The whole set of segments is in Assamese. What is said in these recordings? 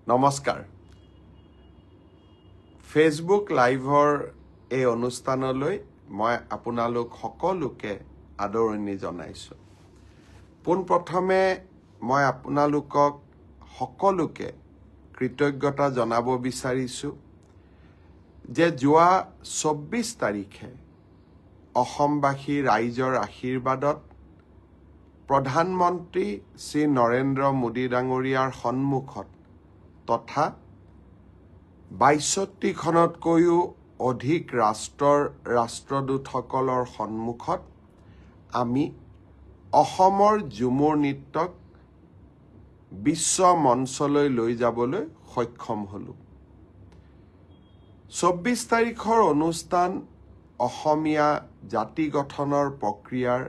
নমস্কাৰ। ফেচবুক লাইভৰ এই অনুষ্ঠানলৈ মই আপোনালোক সকলোকে আদৰণি জনাইছোঁ। পোনপ্ৰথমে মই আপোনালোকক সকলোকে কৃতজ্ঞতা জনাব বিচাৰিছোঁ যে যোৱা 24 তাৰিখে অসমবাসী ৰাইজৰ আশীৰ্বাদত প্ৰধানমন্ত্ৰী শ্ৰী নৰেন্দ্ৰ মোদী ডাঙৰীয়াৰ সন্মুখত তথা 62খনতকৈও অধিক ৰাষ্ট্ৰৰ ৰাষ্ট্ৰদূতসকলৰ সন্মুখত আমি অসমৰ ঝুমুৰ নৃত্যক বিশ্ব মঞ্চলৈ লৈ যাবলৈ সক্ষম হ'লোঁ। 24 তাৰিখৰ অনুষ্ঠান অসমীয়া জাতি গঠনৰ প্ৰক্ৰিয়াৰ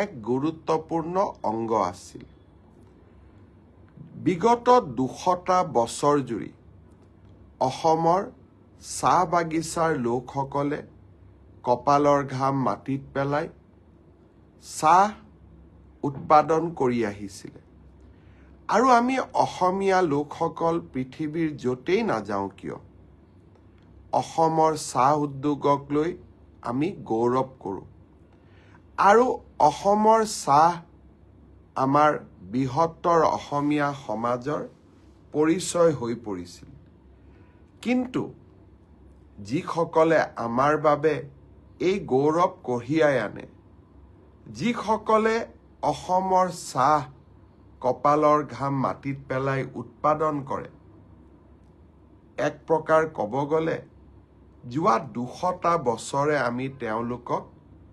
এক গুৰুত্বপূৰ্ণ অংগ আছিল। বিগত 200টা বছৰ জুৰি অসমৰ চাহ বাগিচাৰ লোকসকলে কপালৰ ঘাম মাটিত পেলাই চাহ উৎপাদন কৰি আহিছিলে আৰু আমি অসমীয়া লোকসকল পৃথিৱীৰ য'তেই নাযাওঁ কিয়, অসমৰ চাহ উদ্যোগক লৈ আমি গৌৰৱ কৰোঁ আৰু অসমৰ চাহ আমাৰ বৃহত্তৰ অসমীয়া সমাজৰ পৰিচয় হৈ পৰিছিল। কিন্তু যিসকলে আমাৰ বাবে এই গৌৰৱ কঢ়িয়াই আনে, যিসকলে অসমৰ চাহ কপালৰ ঘাম মাটিত পেলাই উৎপাদন কৰে, এক প্ৰকাৰ ক'ব গ'লে যোৱা 200টা বছৰে আমি তেওঁলোকক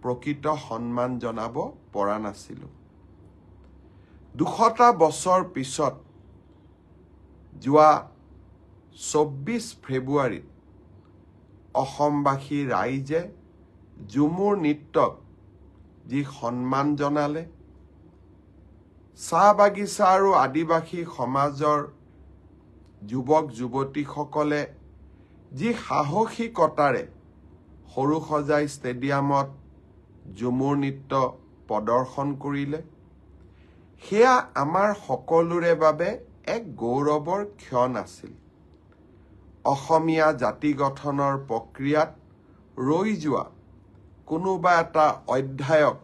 প্ৰকৃত সন্মান জনাব পৰা নাছিলোঁ। 200টা বছৰ পিছত যোৱা 24 ফেব্ৰুৱাৰীত অসমবাসী ৰাইজে ঝুমুৰ নৃত্যক যি সন্মান জনালে, চাহ বাগিচা আৰু আদিবাসী সমাজৰ যুৱক যুৱতীসকলে যি সাহসিকতাৰে সৰুসজাই ষ্টেডিয়ামত ঝুমুৰ নৃত্য প্ৰদৰ্শন কৰিলে, সেয়া আমাৰ সকলোৰে বাবে এক গৌৰৱৰ ক্ষণ আছিল। অসমীয়া জাতি গঠনৰ প্ৰক্ৰিয়াত ৰৈ যোৱা কোনোবা এটা অধ্যায়ক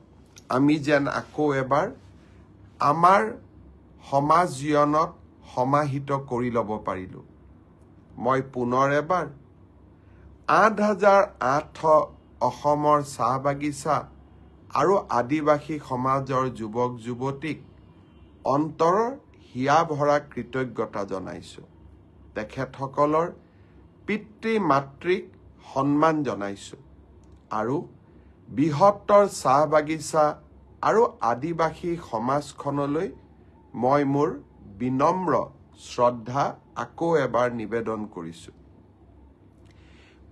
আমি যেন আকৌ এবাৰ আমাৰ সমাজ জীৱনত সমাহিত কৰি ল'ব পাৰিলোঁ। মই পুনৰ এবাৰ 8800 অসমৰ চাহ বাগিচা আৰু আদিবাসী সমাজৰ যুৱক যুৱতীক অন্তৰৰ হিয়া ভৰা কৃতজ্ঞতা জনাইছোঁ। তেখেতসকলৰ পিতৃ মাতৃক সন্মান জনাইছোঁ আৰু বৃহত্তৰ চাহ বাগিচা আৰু আদিবাসী সমাজখনলৈ মই মোৰ বিনম্ৰ শ্ৰদ্ধা আকৌ এবাৰ নিবেদন কৰিছোঁ।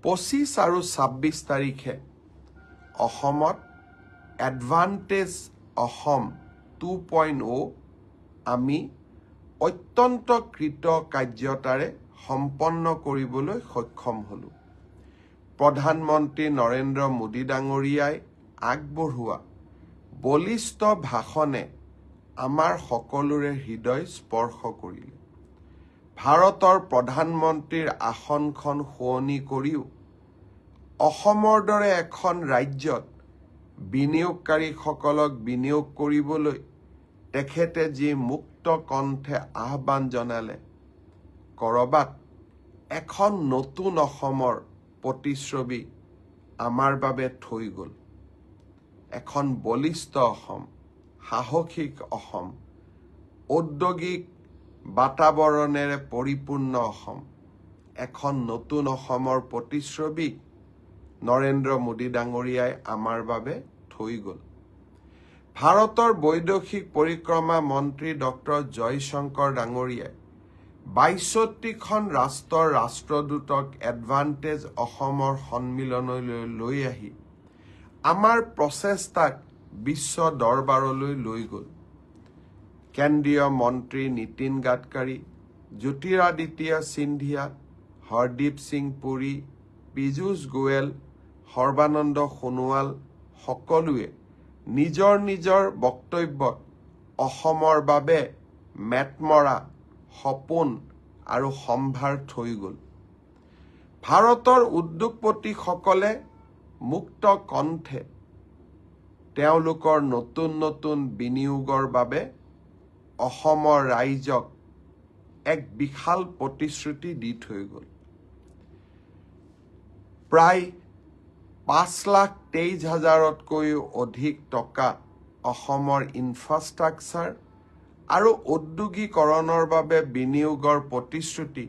25 আৰু 26 তাৰিখে অসমত এডভান্টেজ অসম 2.0 আমি অত্যন্ত কৃতকাৰ্যতাৰে সম্পন্ন কৰিবলৈ সক্ষম হ'লোঁ। প্ৰধানমন্ত্ৰী নৰেন্দ্ৰ মোদী ডাঙৰীয়াই আগবঢ়োৱা বলিষ্ঠ ভাষণে আমাৰ সকলোৰে হৃদয় স্পৰ্শ কৰিলে। ভাৰতৰ প্ৰধানমন্ত্ৰীৰ আসনখন শুৱনি কৰিও অসমৰ দৰে এখন ৰাজ্যত বিনিয়োগকাৰীসকলক বিনিয়োগ কৰিবলৈ তেখেতে যি মুক্ত কণ্ঠে আহ্বান জনালে, কৰবাত এখন নতুন অসমৰ প্ৰতিচ্ছবি আমাৰ বাবে থৈ গ'ল। এখন বলিষ্ঠ অসম, সাহসিক অসম, ঔদ্যোগিক বাতাবৰণেৰে পৰিপূৰ্ণ অসম, এখন নতুন অসমৰ প্ৰতিচ্ছবি নৰেন্দ্ৰ মোদী ডাঙৰীয়াই আমাৰ বাবে থৈ গ'ল। ভাৰতৰ বৈদেশিক পৰিক্ৰমা মন্ত্ৰী ডক্টৰ জয়শংকৰ ডাঙৰীয়াই 62খন ৰাষ্ট্ৰৰ ৰাষ্ট্ৰদূতক এডভান্টেজ অসমৰ সন্মিলনলৈ লৈ আহি আমাৰ প্ৰচেষ্টাক বিশ্ব দৰবাৰলৈ লৈ গ'ল। কেন্দ্ৰীয় মন্ত্ৰী নীতিন গাডকাৰী, জ্যোতিৰাদিত্য সিন্ধিয়া, হৰদীপ সিং পুৰী, পীযুষ গোৱেল, সৰ্বানন্দ সোণোৱাল সকলোৱে নিজৰ নিজৰ বক্তব্যত অসমৰ বাবে মেটমৰা সপোন আৰু সম্ভাৰ থৈ গ'ল। ভাৰতৰ উদ্যোগপতিসকলে মুক্ত কণ্ঠে তেওঁলোকৰ নতুন নতুন বিনিয়োগৰ বাবে অসমৰ ৰাইজক এক বিশাল প্ৰতিশ্ৰুতি দি থৈ গ'ল। প্ৰায় 5,23,000তকৈও অধিক টকা অসমৰ ইনফ্ৰাষ্ট্ৰাকচাৰ আৰু ঔদ্যোগিকৰণৰ বাবে বিনিয়োগৰ প্ৰতিশ্ৰুতি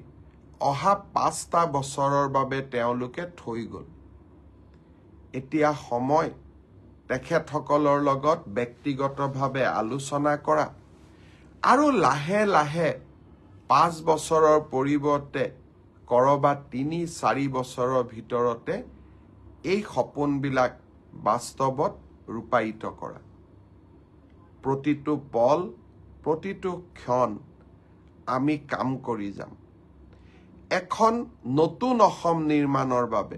অহা 5টা বছৰৰ বাবে তেওঁলোকে থৈ গ'ল। এতিয়া সময় তেখেতসকলৰ লগত ব্যক্তিগতভাৱে আলোচনা কৰা আৰু লাহে লাহে 5 বছৰৰ পৰিৱৰ্তে কৰবাত 3-4 বছৰৰ ভিতৰতে এই সপোনবিলাক বাস্তৱত ৰূপায়িত কৰা। প্ৰতিটো পল, প্ৰতিটো ক্ষণ আমি কাম কৰি যাম। এখন নতুন অসম নিৰ্মাণৰ বাবে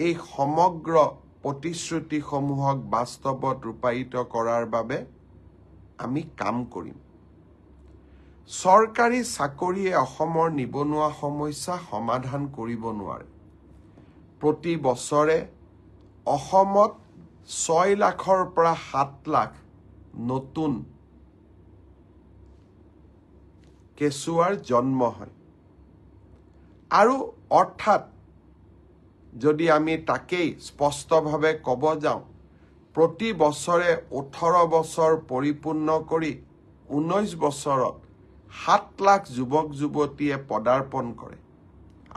এই সমগ্ৰ প্ৰতিশ্ৰুতিসমূহক বাস্তৱত ৰূপায়িত কৰাৰ বাবে আমি কাম কৰিম। চৰকাৰী চাকৰিয়ে অসমৰ নিবনুৱা সমস্যা সমাধান কৰিব নোৱাৰে। প্ৰতি বছৰে অসমত 6 লাখৰ পৰা 7 লাখ নতুন কেঁচুৱাৰ জন্ম হয়। আৰু অৰ্থাৎ যদি আমি তাকেই স্পষ্টভাৱে ক'ব যাওঁ, প্ৰতি বছৰে 18 বছৰ পৰিপূৰ্ণ কৰি 19 বছৰত 7 লাখ যুৱক যুৱতীয়ে পদাৰ্পণ কৰে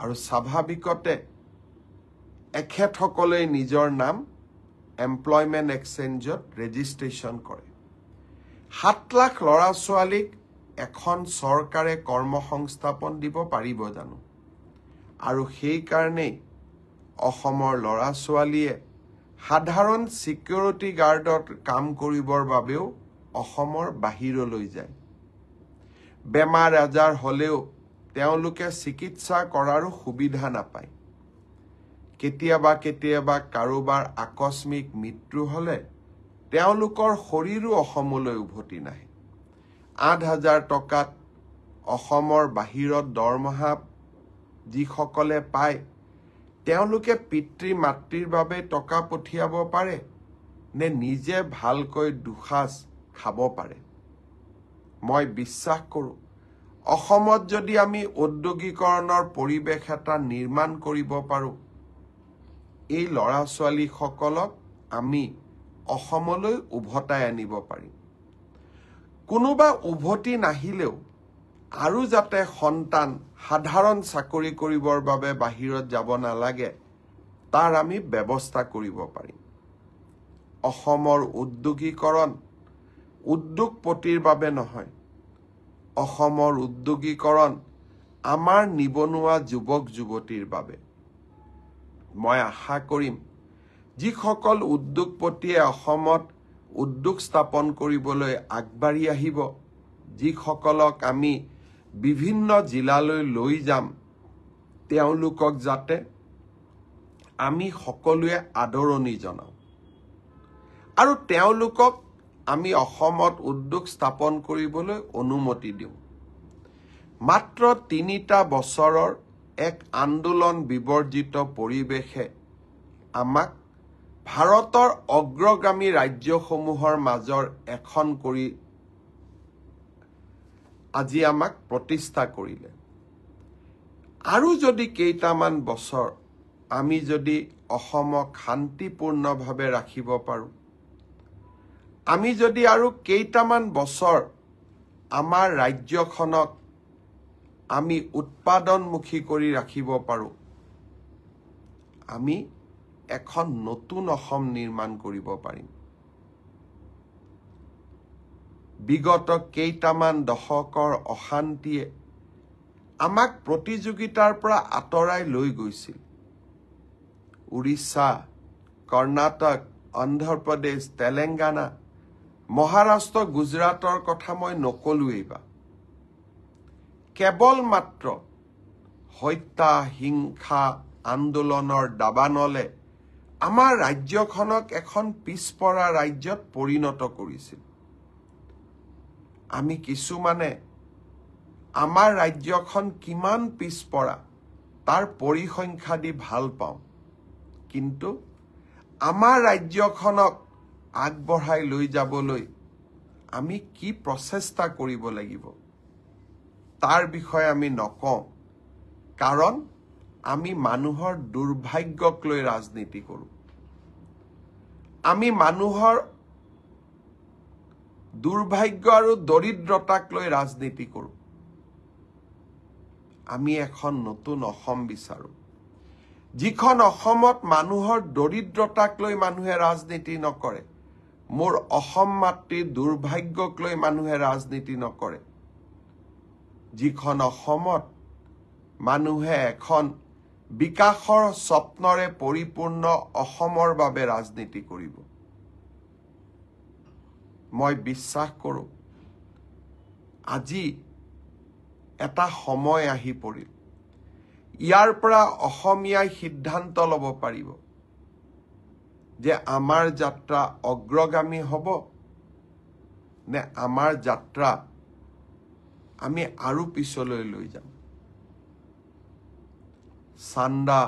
আৰু স্বাভাৱিকতে এখেতসকলে নিজৰ নাম এমপ্লয়মেণ্ট এক্সচেঞ্জত ৰেজিষ্ট্ৰেশ্যন কৰে। 7 লাখ ল'ৰা ছোৱালীক এখন চৰকাৰে কৰ্মসংস্থাপন দিব পাৰিব জানো? আৰু সেইকাৰণেই অসমৰ ল'ৰা ছোৱালীয়ে সাধাৰণ ছিকিউৰিটি গাৰ্ডত কাম কৰিবৰ বাবেও অসমৰ বাহিৰলৈ যায়। বেমাৰ আজাৰ হ'লেও তেওঁলোকে চিকিৎসা কৰাৰো সুবিধা নাপায়। কেতিয়াবা কেতিয়াবা কাৰোবাৰ আকস্মিক মৃত্যু হ'লে তেওঁলোকৰ শৰীৰো অসমলৈ উভতি নাহে। 8,000 টকাত অসমৰ বাহিৰত দৰমহা যিসকলে পায় তেওঁলোকে পিতৃ মাতৃৰ বাবে টকা পঠিয়াব পাৰে নে নিজে ভালকৈ দুসাঁজ খাব পাৰে? মই বিশ্বাস কৰোঁ অসমত যদি আমি ঔদ্যোগিকৰণৰ পৰিৱেশ এটা নিৰ্মাণ কৰিব পাৰোঁ, এই ল'ৰা ছোৱালীসকলক আমি অসমলৈ উভতাই আনিব পাৰিম। কোনোবা উভতি নাহিলেও আৰু যাতে সন্তান সাধাৰণ চাকৰি কৰিবৰ বাবে বাহিৰত যাব নালাগে তাৰ আমি ব্যৱস্থা কৰিব পাৰিম। অসমৰ উদ্যোগীকৰণ উদ্যোগপতিৰ বাবে নহয়, অসমৰ উদ্যোগীকৰণ আমাৰ নিবনুৱা যুৱক যুৱতীৰ বাবে। মই আশা কৰিম যিসকল উদ্যোগপতিয়ে অসমত উদ্যোগ স্থাপন কৰিবলৈ আগবাঢ়ি আহিব, যিসকলক আমি বিভিন্ন জিলালৈ লৈ যাম, তেওঁলোকক যাতে আমি সকলোৱে আদৰণি জনাওঁ আৰু তেওঁলোকক আমি অসমত উদ্যোগ স্থাপন কৰিবলৈ অনুমতি দিওঁ। মাত্ৰ 3টা বছৰৰ এক আন্দোলন বিবৰ্জিত পৰিৱেশে আমাক ভাৰতৰ অগ্ৰগামী ৰাজ্যসমূহৰ মাজৰ এখন কৰি আজি আমাক প্ৰতিষ্ঠা কৰিলে। আৰু যদি কেইটামান বছৰ আমি যদি অসমক শান্তিপূৰ্ণভাৱে ৰাখিব পাৰোঁ, আমি যদি আৰু কেইটামান বছৰ আমাৰ ৰাজ্যখনক আমি উৎপাদনমুখী কৰি ৰাখিব পাৰোঁ, আমি এখন নতুন অসম নিৰ্মাণ কৰিব পাৰিম। বিগত কেইটামান দশকৰ অশান্তিয়ে আমাক প্ৰতিযোগিতাৰ পৰা আঁতৰাই লৈ গৈছিল। উৰিষ্যা, কৰ্ণাটক, অন্ধ্ৰপ্ৰদেশ, তেলেংগানা, মহাৰাষ্ট্ৰ, গুজৰাটৰ কথা মই নকলোৱেই বা। কেৱল মাত্ৰ হত্যা, হিংসা, আন্দোলনৰ দাবানলে আমাৰ ৰাজ্যখনক এখন পিছপৰা ৰাজ্যত পৰিণত কৰিছিল। আমি কিছুমানে আমাৰ ৰাজ্যখন কিমান পিছপৰা তাৰ পৰিসংখ্যা দি ভাল পাওঁ, কিন্তু আমাৰ ৰাজ্যখনক আগবঢ়াই লৈ যাবলৈ আমি কি প্ৰচেষ্টা কৰিব লাগিব তাৰ বিষয়ে আমি নকওঁ, কাৰণ আমি মানুহৰ দুৰ্ভাগ্যক লৈ ৰাজনীতি কৰোঁ। আমি মানুহৰ দুৰ্ভাগ্য আৰু দৰিদ্ৰতাক লৈ ৰাজনীতি কৰোঁ। আমি এখন নতুন অসম বিচাৰোঁ, যিখন অসমত মানুহৰ দৰিদ্ৰতাক লৈ মানুহে ৰাজনীতি নকৰে, মোৰ অসম মাতৃৰ দুৰ্ভাগ্যক লৈ মানুহে ৰাজনীতি নকৰে, যিখন অসমত মানুহে এখন বিকাশৰ স্বপ্নৰে পৰিপূৰ্ণ অসমৰ বাবে ৰাজনীতি কৰিব। মই বিশ্বাস কৰোঁ আজি এটা সময় আহি পৰিল, ইয়াৰ পৰা অসমীয়াই সিদ্ধান্ত ল'ব পাৰিব যে আমাৰ যাত্ৰা অগ্ৰগামী হ'ব নে আমাৰ যাত্ৰা আমি আৰু পিছলৈ লৈ যাম। চান্দা,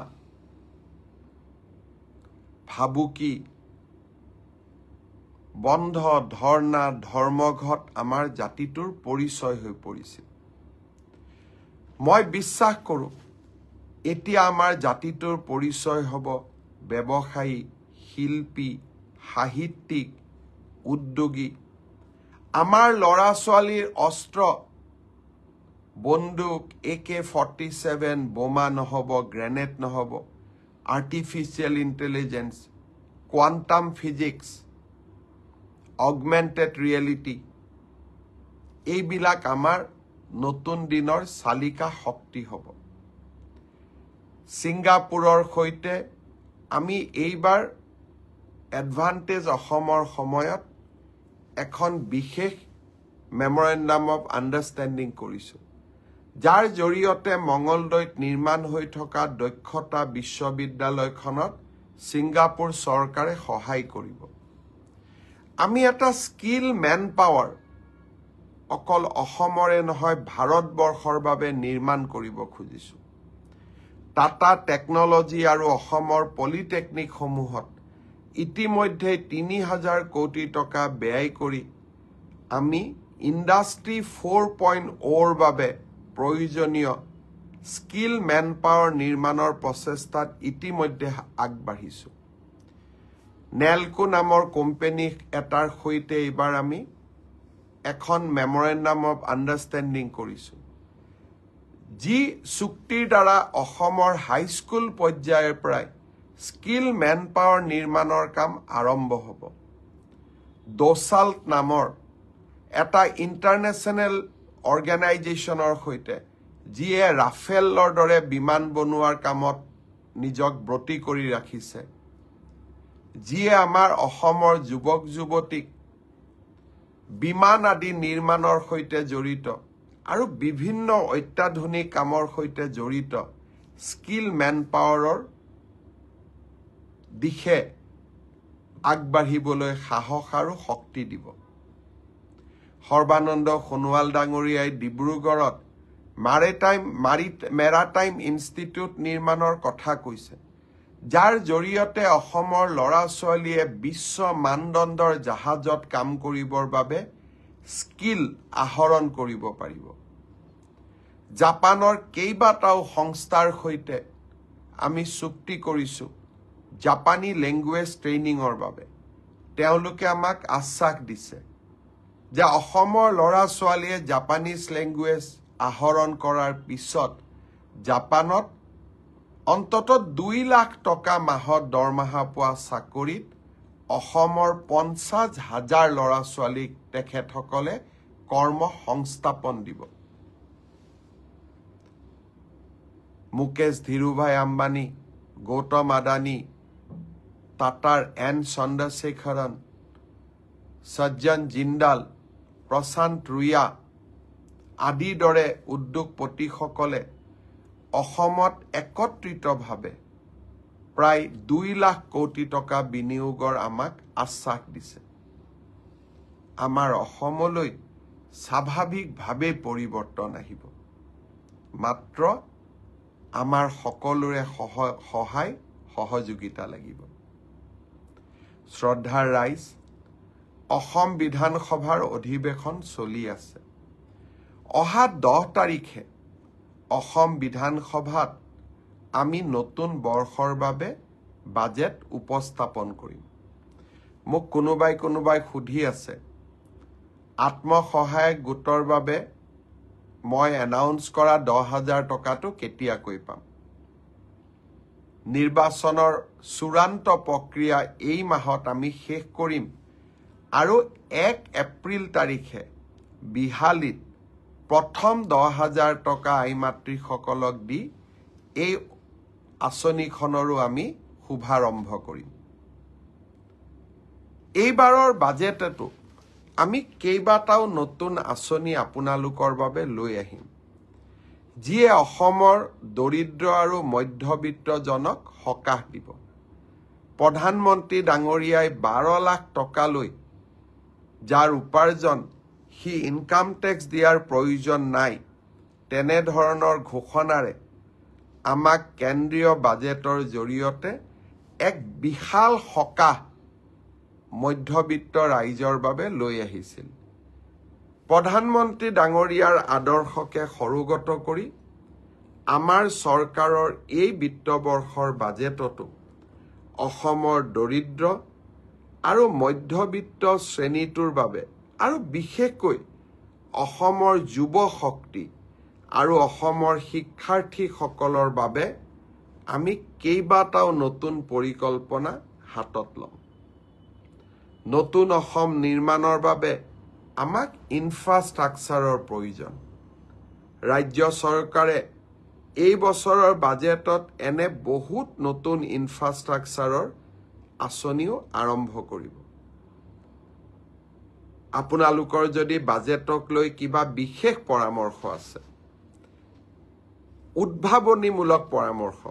ভাবুকি, বন্ধ, ধৰ্ণা, ধৰ্মঘট আমাৰ জাতিটোৰ পৰিচয় হৈ পৰিছিল। মই বিশ্বাস কৰোঁ এতিয়া আমাৰ জাতিটোৰ পৰিচয় হ'ব ব্যৱসায়ী, শিল্পী, সাহিত্যিক, উদ্যোগী। আমাৰ ল'ৰা ছোৱালীৰ অস্ত্ৰ বন্দুক, AK-47, বোমা নহ'ব, গ্ৰেনেড নহ'ব, artificial intelligence, quantum physics, augmented reality, এইবিলাক আমাৰ নতুন দিনৰ চালিকা শক্তি হ'ব। ছিংগাপুৰৰ সৈতে আমি এইবাৰ এডভান্টেজ অসমৰ সময়ত এখন বিশেষ মেমৰেণ্ডাম অফ আণ্ডাৰষ্টেণ্ডিং কৰিছোঁ, যাৰ জৰিয়তে মঙলদৈত নিৰ্মাণ হৈ থকা দক্ষতা বিশ্ববিদ্যালয়খনত ছিংগাপুৰ চৰকাৰে সহায় কৰিব। আমি এটা স্কিল মেন পাৱাৰ অকল অসমৰে নহয় ভাৰতবৰ্ষৰ বাবে নিৰ্মাণ কৰিব খুজিছোঁ। টাটা টেকন'লজি আৰু অসমৰ পলিটেকনিকসমূহত ইতিমধ্যে 3000 কোটি টকা ব্যয় কৰি আমি ইণ্ডাষ্ট্ৰী 4.0ৰ বাবে প্ৰয়োজনীয় স্কিল মেন পাৱাৰ নিৰ্মাণৰ প্ৰচেষ্টাত ইতিমধ্যে আগবাঢ়িছোঁ। নেলকো নামৰ কোম্পানী এটাৰ সৈতে এইবাৰ আমি এখন মেমৰেণ্ডাম অফ আণ্ডাৰষ্টেণ্ডিং কৰিছোঁ, যি চুক্তিৰ দ্বাৰা অসমৰ হাইস্কুল পৰ্যায়ৰ পৰাই স্কিল মেন পাৱাৰ নিৰ্মাণৰ কাম আৰম্ভ হ'ব। দোচাল্ট নামৰ এটা ইণ্টাৰনেশ্যনেল অৰ্গেনাইজেশ্যনৰ সৈতে, যিয়ে ৰাফেলৰ দৰে বিমান বনোৱাৰ কামত নিজক ব্ৰতী কৰি ৰাখিছে, যিয়ে আমাৰ অসমৰ যুৱক যুৱতীক বিমান আদি নিৰ্মাণৰ সৈতে জড়িত আৰু বিভিন্ন অত্যাধুনিক কামৰ সৈতে জড়িত স্কিল মেন পাৱাৰৰ দিশে আগবাঢ়িবলৈ সাহস আৰু শক্তি দিব। সৰ্বানন্দ সোণোৱাল ডাঙৰীয়াই ডিব্ৰুগড়ত মেৰাটাইম ইনষ্টিটিউট নিৰ্মাণৰ কথা কৈছে, যাৰ জৰিয়তে অসমৰ ল'ৰা ছোৱালীয়ে বিশ্ব মানদণ্ডৰ জাহাজত কাম কৰিবৰ বাবে স্কিল আহৰণ কৰিব পাৰিব। জাপানৰ কেইবাটাও সংস্থাৰ সৈতে আমি চুক্তি কৰিছোঁ জাপানী লেংগুৱেজ ট্ৰেইনিঙৰ বাবে। তেওঁলোকে আমাক আশ্বাস দিছে যে অসমৰ ল'ৰা ছোৱালীয়ে জাপানীজ লেংগুৱেজ আহৰণ কৰাৰ পিছত জাপানত অন্ততঃ 2 লাখ টকা মাহত দৰমহা পোৱা চাকৰিত অসমৰ 50,000 ল'ৰা ছোৱালীক তেখেতসকলে কৰ্ম সংস্থাপন দিব। মুকেশ ধীৰুভাই আম্বানী, গৌতম আদানী, টাটাৰ এন চন্দ্ৰশেখৰন, সজ্জন জিন্দাল, প্ৰশান্ত ৰুয়া আদিৰ দৰে উদ্যোগপতিসকলে অসমত একত্ৰিতভাৱে প্ৰায় 2 লাখ কোটি টকা বিনিয়োগৰ আমাক আশ্বাস দিছে। আমাৰ অসমলৈ স্বাভাৱিকভাৱেই পৰিৱৰ্তন আহিব। মাত্ৰ আমাৰ সকলোৰে সহায় সহযোগিতা লাগিব। শ্ৰদ্ধাৰ ৰাইজ, অসম বিধানসভাৰ অধিৱেশন চলি আছে। অহা 10 তাৰিখে অসম বিধানসভাত আমি নতুন বৰ্ষৰ বাবে বাজেট উপস্থাপন কৰিম। মোক কোনোবাই কোনোবাই সুধি আছে, আত্মসহায়ক গোটৰ বাবে মই এনাউন্স কৰা 10,000 টকাটো কেতিয়াকৈ পাম? নিৰ্বাচনৰ চূড়ান্ত প্ৰক্ৰিয়া এই মাহত আমি শেষ কৰিম আৰু 1 এপ্ৰিল তাৰিখে বিহালীত প্ৰথম 10,000 টকা আই মাতৃসকলক দি এই আঁচনিখনৰো আমি শুভাৰম্ভ কৰিম। এইবাৰৰ বাজেটতো আমি কেইবাটাও নতুন আঁচনি আপোনালোকৰ বাবে লৈ আহিম, যিয়ে অসমৰ দৰিদ্ৰ আৰু মধ্যবিত্তজনক সকাহ দিব। প্ৰধানমন্ত্ৰী ডাঙৰীয়াই 12 লাখ টকালৈ যাৰ উপাৰ্জন সি ইনকাম টেক্স দিয়াৰ প্ৰয়োজন নাই, তেনেধৰণৰ ঘোষণাৰে আমাক কেন্দ্ৰীয় বাজেটৰ জৰিয়তে এক বিশাল সকাহ মধ্যবিত্ত ৰাইজৰ বাবে লৈ আহিছিল। প্ৰধানমন্ত্ৰী ডাঙৰীয়াৰ আদৰ্শকে সৰোগত কৰি আমাৰ চৰকাৰৰ এই বিত্তবৰ্ষৰ বাজেটতো অসমৰ দৰিদ্ৰ আৰু মধ্যবিত্ত শ্ৰেণীটোৰ বাবে আৰু বিশেষকৈ অসমৰ যুৱ শক্তি আৰু অসমৰ শিক্ষাৰ্থীসকলৰ বাবে আমি কেইবাটাও নতুন পৰিকল্পনা হাতত ল'ম। নতুন অসম নিৰ্মাণৰ বাবে আমাক ইনফ্ৰাষ্ট্ৰাকচাৰৰ প্ৰয়োজন। ৰাজ্য চৰকাৰে এই বছৰৰ বাজেটত এনে বহুত নতুন ইনফ্ৰাষ্ট্ৰাকচাৰৰ আঁচনিও আৰম্ভ কৰিব। আপোনালোকৰ যদি বাজেটক লৈ কিবা বিশেষ পৰামৰ্শ আছে, উদ্ভাৱনীমূলক পৰামৰ্শ,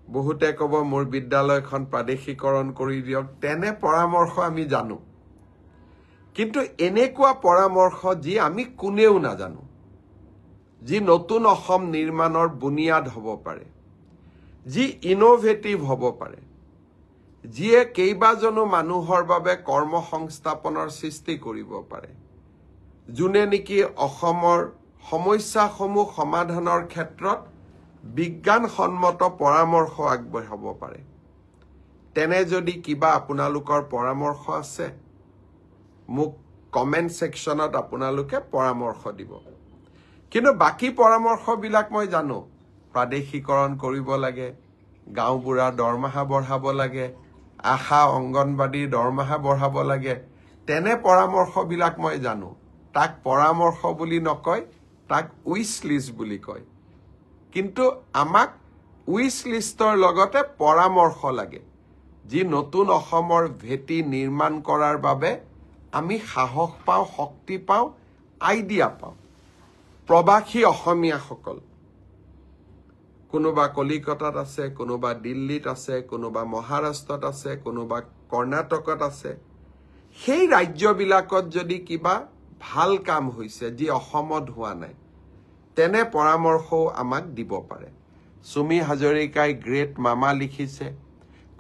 বহুতে ক'ব মোৰ বিদ্যালয়খন প্ৰাদেশিকৰণ কৰি দিয়ক, তেনে পৰামৰ্শ আমি জানো, কিন্তু এনেকুৱা পৰামৰ্শ যি আমি কোনেও নাজানো, যি নতুন অসম নিৰ্মাণৰ বুনিয়াদ হ'ব পাৰে, যি ইন'ভেটিভ হ'ব পাৰে, যিয়ে কেইবাজনো মানুহৰ বাবে কৰ্মসংস্থাপনৰ সৃষ্টি কৰিব পাৰে, যোনে নেকি অসমৰ সমস্যাসমূহ সমাধানৰ ক্ষেত্ৰত বিজ্ঞানসন্মত পৰামৰ্শ আগবঢ়াব পাৰে, তেনে যদি কিবা আপোনালোকৰ পৰামৰ্শ আছে মোক কমেণ্ট ছেকশ্যনত আপোনালোকে পৰামৰ্শ দিব। কিন্তু বাকী পৰামৰ্শবিলাক মই জানো, প্ৰাদেশিকৰণ কৰিব লাগে, গাঁওবুঢ়াৰ দৰমহা বঢ়াব লাগে, আশা অংগনবাদীৰ দৰমহা বঢ়াব লাগে, তেনে পৰামৰ্শবিলাক মই জানো। তাক পৰামৰ্শ বুলি নকয়, তাক উইচ লিষ্ট বুলি কয়। কিন্তু আমাক উইচ লিষ্টৰ লগতে পৰামৰ্শ লাগে, যি নতুন অসমৰ ভেটি নিৰ্মাণ কৰাৰ বাবে আমি সাহস পাওঁ, শক্তি পাওঁ, আইডিয়া পাওঁ। প্ৰবাসী অসমীয়াসকল, কোনোবা কলিকতাত আছে, কোনোবা দিল্লীত আছে, কোনোবা মহাৰাষ্ট্ৰত আছে, কোনোবা কৰ্ণাটকত আছে, সেই ৰাজ্যবিলাকত যদি কিবা ভাল কাম হৈছে যি অসমত হোৱা নাই, তেনে পৰামৰ্শও আমাক দিব পাৰে। চুমি হাজৰিকাই গ্ৰেট মামা লিখিছে।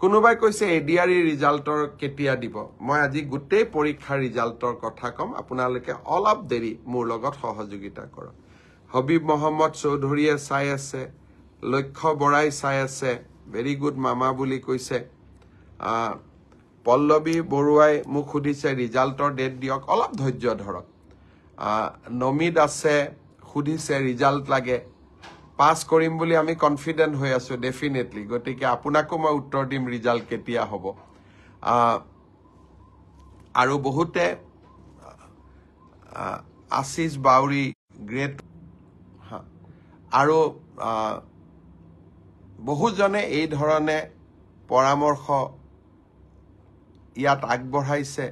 কোনোবাই কৈছে এডিআৰই ৰিজাল্টৰ কেতিয়া দিব। মই আজি গোটেই পৰীক্ষাৰ ৰিজাল্টৰ কথা ক'ম, আপোনালোকে অলপ দেৰি মোৰ লগত সহযোগিতা কৰক। হবিব মহম্মদ চৌধুৰীয়ে চাই আছে, লক্ষ্য বৰাই চাই আছে, ভেৰি গুড মামা বুলি কৈছে। পল্লৱী বৰুৱাই মোক সুধিছে ৰিজাল্টৰ ডেট দিয়ক, অলপ ধৈৰ্য ধৰক। নমিত আছে, সুধিছে ৰিজাল্ট লাগে, পাছ কৰিম বুলি আমি কনফিডেণ্ট হৈ আছোঁ ডেফিনেটলি, গতিকে আপোনাকো মই উত্তৰ দিম ৰিজাল্ট কেতিয়া হ'ব। আৰু বহুতে আশিষ বাউৰী গ্ৰেট, আৰু বহুজনে এই ধৰণে পৰামৰ্শ ইয়াত আগবঢ়াইছে।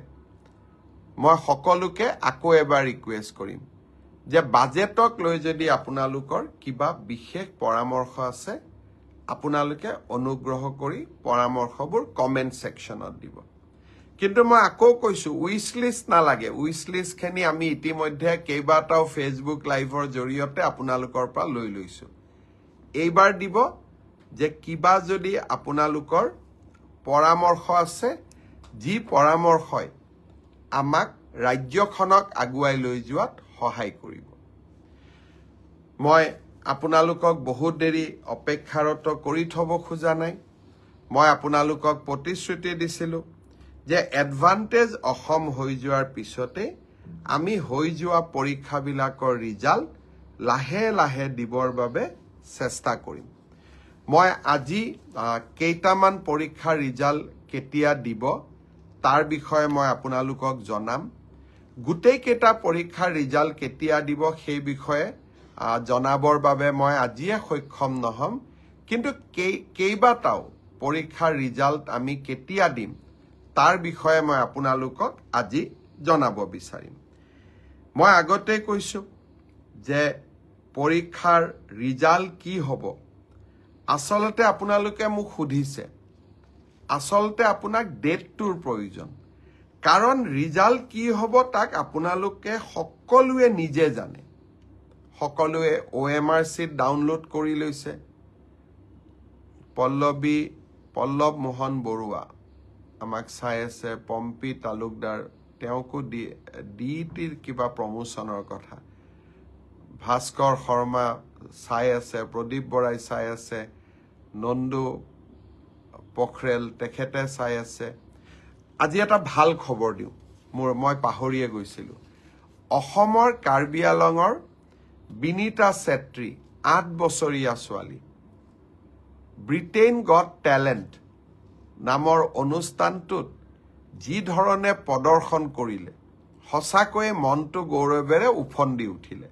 মই সকলোকে আকৌ এবাৰ ৰিকুৱেষ্ট কৰিম যে বাজেটক লৈ যদি আপোনালোকৰ কিবা বিশেষ পৰামৰ্শ আছে, আপোনালোকে অনুগ্ৰহ কৰি পৰামৰ্শবোৰ কমেণ্ট ছেকশ্যনত দিব। কিন্তু মই আকৌ কৈছোঁ, উইচ লিষ্ট নালাগে। উইচ লিষ্টখিনি আমি ইতিমধ্যে কেইবাটাও ফেচবুক লাইভৰ জৰিয়তে আপোনালোকৰ পৰা লৈ লৈছোঁ। এইবাৰ দিব যে কিবা যদি আপোনালোকৰ পৰামৰ্শ আছে, যি পৰামৰ্শই আমাক ৰাজ্যখনক আগুৱাই লৈ যোৱাত সহায় কৰিব। মই আপোনালোকক বহুত দেৰি অপেক্ষাৰত কৰি থ'ব খোজা নাই। মই আপোনালোকক প্ৰতিশ্ৰুতি দিছিলোঁ যে এডভান্টেজ অসম হৈ যোৱাৰ পিছতে আমি হৈ যোৱা পৰীক্ষাবিলাকৰ ৰিজাল্ট লাহে লাহে দিবৰ বাবে চেষ্টা কৰিম। মই আজি কেইটামান পৰীক্ষাৰ ৰিজাল্ট কেতিয়া দিব তাৰ বিষয়ে মই আপোনালোকক জনাম। গোটেইকেইটা পৰীক্ষাৰ ৰিজাল্ট কেতিয়া দিব সেই বিষয়ে জনাবৰ বাবে মই আজিয়ে সক্ষম নহ'ম, কিন্তু কেইবাটাও পৰীক্ষাৰ ৰিজাল্ট আমি কেতিয়া দিম তাৰ বিষয়ে মই আপোনালোকক আজি জনাব বিচাৰিম। মই আগতে কৈছোঁ যে পৰীক্ষাৰ ৰিজাল্ট কি হ'ব, আচলতে আপোনালোকে মোক সুধিছে, আচলতে আপোনাক ডেটটোৰ প্ৰয়োজন, কাৰণ ৰিজাল্ট কি হ'ব তাক আপোনালোকে সকলোৱে নিজে জানে। সকলোৱে OMR seat download কৰি লৈছে। পল্লৱ মোহন বৰুৱা আমাক চাই আছে, পম্পী তালুকদাৰ, তেওঁকো ডি টিৰ কিবা প্ৰমোশ্যনৰ কথা, ভাস্কৰ শৰ্মা চাই আছে, প্ৰদীপ বৰাই চাই আছে, নন্দু পখৰেল তেখেতে চাই আছে। আজি এটা ভাল খবৰ দিওঁ, মই পাহৰিয়ে গৈছিলোঁ। অসমৰ কাৰ্বি আলঙৰ বিনীতা চেত্ৰী, 8 বছৰীয়া ছোৱালী, ব্ৰিটেইন গট টেলেণ্ট নামৰ অনুষ্ঠানটোত যি ধৰণে প্ৰদৰ্শন কৰিলে, সঁচাকৈয়ে মনটো গৌৰৱেৰে উফন্দি উঠিলে।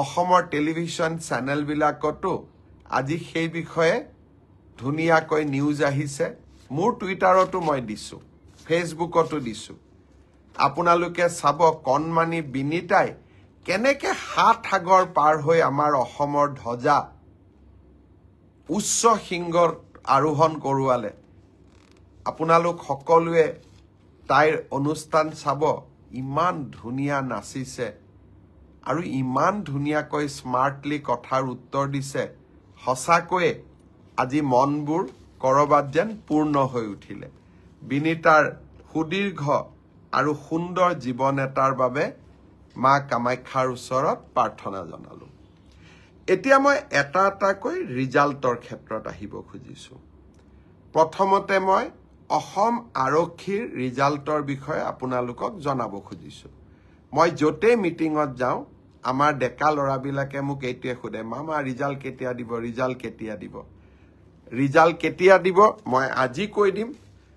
অসমৰ টেলিভিশ্যন চেনেলবিলাকতো আজি সেই বিষয়ে ধুনীয়াকৈ নিউজ আহিছে। মোৰ টুইটাৰতো মই দিছোঁ, ফেচবুকতো দিছোঁ। আপোনালোকে চাব কণমানি বিনীতাই কেনেকৈ 7 সাগৰ পাৰ হৈ আমাৰ অসমৰ ধ্বজা উচ্চ শৃংগত আৰোহণ কৰোৱালে। আপোনালোক সকলোৱে তাইৰ অনুষ্ঠান চাব, ইমান ধুনীয়া নাচিছে আৰু ইমান ধুনীয়াকৈ স্মাৰ্টলি কথাৰ উত্তৰ দিছে। সঁচাকৈয়ে আজি মনবোৰ কৰবাত যেন পূৰ্ণ হৈ উঠিলে। বিনীতাৰ সুদীৰ্ঘ আৰু সুন্দৰ জীৱন এটাৰ বাবে মা কামাখ্যাৰ ওচৰত প্ৰাৰ্থনা জনালোঁ। এতিয়া মই এটা এটাকৈ ৰিজাল্টৰ ক্ষেত্ৰত আহিব খুজিছোঁ। প্ৰথমতে মই অসম আৰক্ষীৰ ৰিজাল্টৰ বিষয়ে আপোনালোকক জনাব খুজিছোঁ। মই য'তেই মিটিঙত যাওঁ, আমাৰ ডেকা ল'ৰাবিলাকে মোক এইটোৱে সোধে, মামা ৰিজাল্ট কেতিয়া দিব, ৰিজাল্ট কেতিয়া দিব, ৰিজাল্ট কেতিয়া দিব। মই আজি কৈ দিম।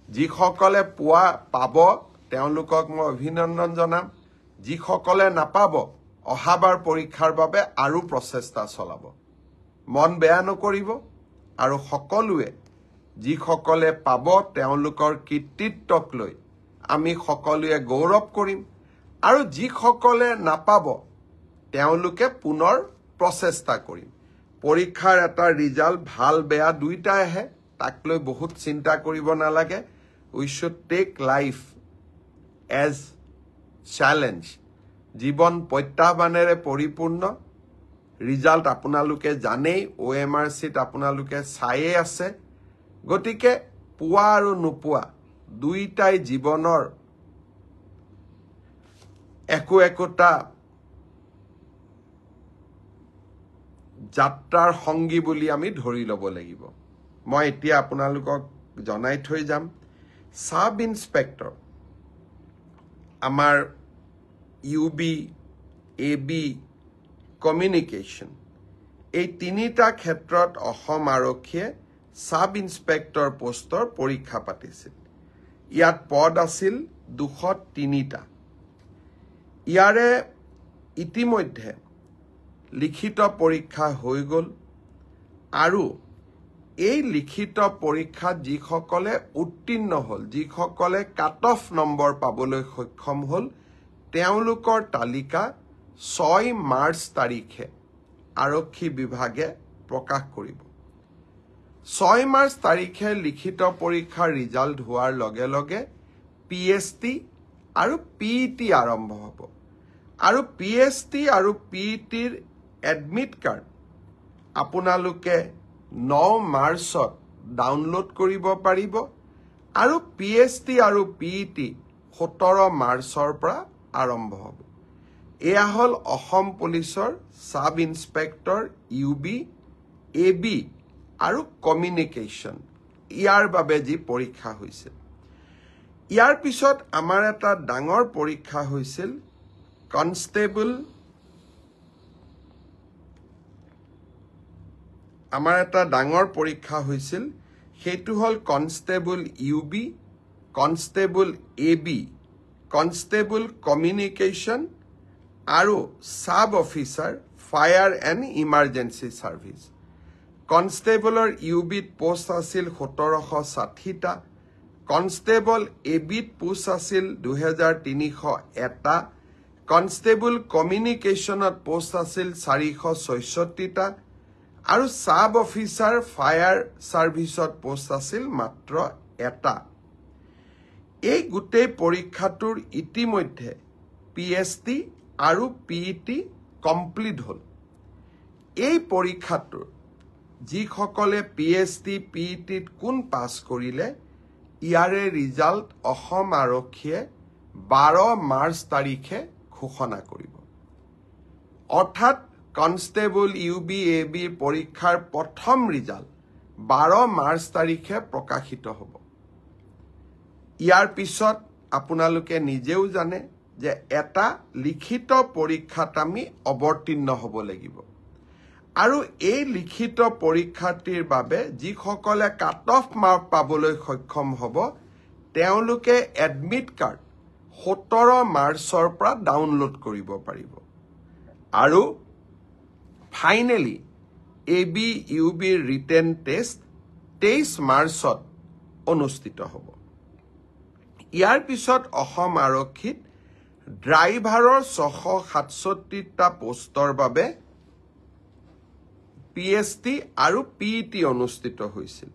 যিসকলে পোৱা পাব তেওঁলোকক মই অভিনন্দন জনাম, যিসকলে নাপাব অহাবাৰ পৰীক্ষাৰ বাবে আৰু প্ৰচেষ্টা চলাব। মন বেয়া নকৰিব আৰু সকলোৱে যিসকলে পাব তেওঁলোকৰ কৃতিত্বক লৈ আমি সকলোৱে গৌৰৱ কৰিম, আৰু যিসকলে নাপাব তেওঁলোকে পুনৰ প্ৰচেষ্টা কৰিম। পৰীক্ষাৰ এটা ৰিজাল্ট ভাল বেয়া দুইটাই আহে, তাক লৈ বহুত চিন্তা কৰিব নালাগে। We should take life as challenge. জীৱন প্ৰত্যাহ্বানেৰে পৰিপূৰ্ণ। ৰিজাল্ট আপোনালোকে জানেই, OMR seat আপোনালোকে চায়ে আছে। গতিকে পোৱা আৰু নোপোৱা দুইটাই জীৱনৰ একো একোটা যাত্ৰাৰ সংগী বুলি আমি ধৰি ল'ব লাগিব। মই এতিয়া আপোনালোকক জনাই থৈ যাম, চাব ইনস্পেক্টৰ আমাৰ UB, AB, communication এই তিনিটা ক্ষেত্ৰত অসম আৰক্ষীয়ে চাব ইনস্পেক্টৰ পোষ্টৰ পৰীক্ষা পাতিছিল। ইয়াত পদ আছিল 203টা। ইয়াৰে ইতিমধ্যে লিখিত পৰীক্ষা হৈ গ'ল আৰু এই লিখিত পৰীক্ষাত যিসকলে উত্তীৰ্ণ হ'ল, যিসকলে কাট অফ নম্বৰ পাবলৈ সক্ষম হ'ল, তেওঁলোকৰ তালিকা 6 মাৰ্চ তাৰিখে আৰক্ষী বিভাগে প্ৰকাশ কৰিব। 6 মাৰ্চ তাৰিখে লিখিত পৰীক্ষাৰ ৰিজাল্ট হোৱাৰ লগে লগে পি এছ টি আৰু পি ই টি আৰম্ভ হ'ব আৰু পি এছ টি আৰু পি ই টিৰ এডমিট কাৰ্ড আপোনালোকে 9 মাৰ্চত ডাউনলোড কৰিব পাৰিব আৰু পি এছ টি আৰু পি ই টি 17 মাৰ্চৰ পৰা আৰম্ভ হ'ব। এয়া হ'ল অসম পুলিচৰ sub inspector UB, AB আৰু কমিউনিকেশ্যন, ইয়াৰ বাবে যি পৰীক্ষা হৈছিল। ইয়াৰ পিছত আমাৰ এটা ডাঙৰ পৰীক্ষা হৈছিল কনষ্টেবল, আমাৰ এটা ডাঙৰ পৰীক্ষা হৈছিল, সেইটো হ'ল constable UB, constable AB, constable communication আৰু sub officer fire and emergency service. কনষ্টেবলৰ U বিত পোষ্ট আছিল 1760টা, কনষ্টেবল এ বিত পোষ্ট আছিল 2301টা, কনষ্টেবল কমিউনিকেশ্যনত পোষ্ট আছিল 466টা আৰু ছাব অফিচাৰ ফায়াৰ ছাৰ্ভিচত পোষ্ট আছিল মাত্ৰ এটা। এই গোটেই পৰীক্ষাটোৰ ইতিমধ্যে পি এছ টি আৰু পি ই টি কমপ্লিট হ'ল। এই পৰীক্ষাটোৰ যিসকলে পি এছ টি, পি ই টিত কোন পাছ কৰিলে, ইয়াৰে ৰিজাল্ট অসম আৰক্ষীয়ে 12 মাৰ্চ তাৰিখে ঘোষণা কৰিব। অৰ্থাৎ কনষ্টেবল ইউ বি, এ বিৰ পৰীক্ষাৰ প্ৰথম ৰিজাল্ট 12 মাৰ্চ তাৰিখে প্ৰকাশিত হ'ব। ইয়াৰ পিছত আপোনালোকে নিজেও জানে যে এটা লিখিত পৰীক্ষাত আমি অৱতীৰ্ণ হ'ব লাগিব আৰু এই লিখিত পৰীক্ষাটিৰ বাবে যিসকলে কাট অফ মাৰ্ক পাবলৈ সক্ষম হ'ব, তেওঁলোকে এডমিট কাৰ্ড 17 মাৰ্চৰ পৰা ডাউনলোড কৰিব পাৰিব আৰু ফাইনেলি এ বি, ইউ বিৰ ৰিটেন টেষ্ট 23 মাৰ্চত অনুষ্ঠিত হ'ব। ইয়াৰ পিছত অসম আৰক্ষীত ড্ৰাইভাৰৰ 667টা পোষ্টৰ বাবে পি এছ টি আৰু পি ই টি অনুষ্ঠিত হৈছিল।